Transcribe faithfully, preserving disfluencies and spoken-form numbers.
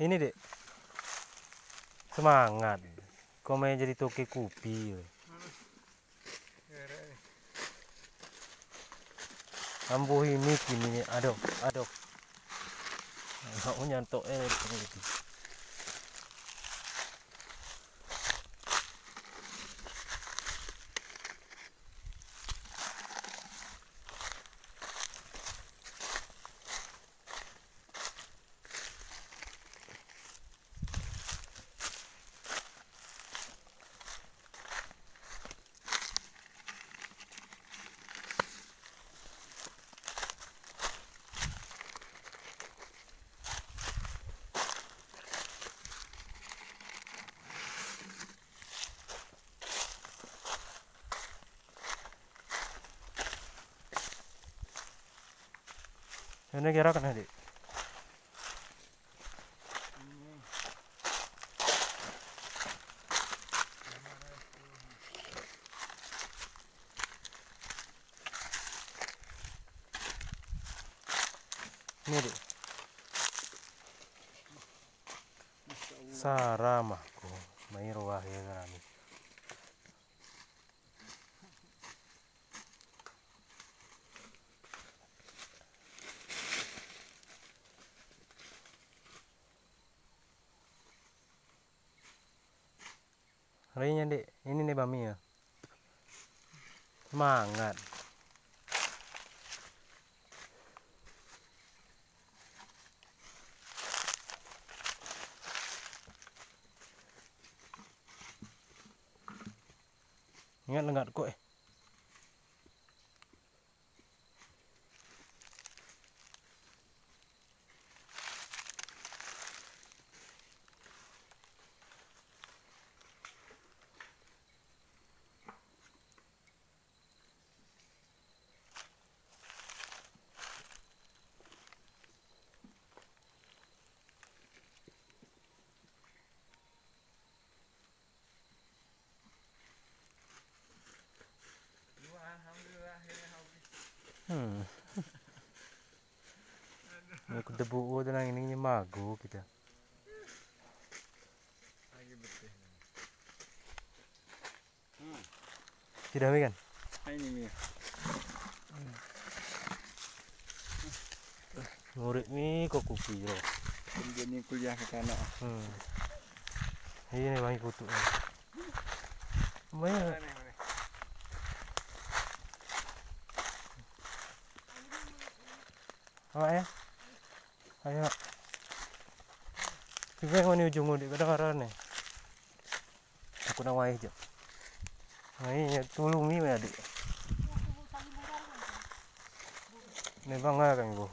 Ini, Dek. Semangat. Kau main jadi toke kupi. Amboh ini kini, aduh, aduh. Nak nyantok, eh. Ini gerak nah, Dek. Ini, Dek. Saramah ko, mai ruah ya kan. Hari nyan, Dek, ini nih bami ya. Semangat. Ingat lengat kok, eh. Hmm. Ni kudebu udah nang ini nyan mago kita. Sudah mi kan? Ini mi. Murid ni kok kupi je. Dia ni kuliah ke sana. Hmm. Ini wangi kutuk. Mana? Mana, mana? Awak ya? Ayo. Cuba yang mana ujung mudik kadang arah ni. Aku nak waih je. Waih ya, tolong ni adik. Ni bangga kan gua.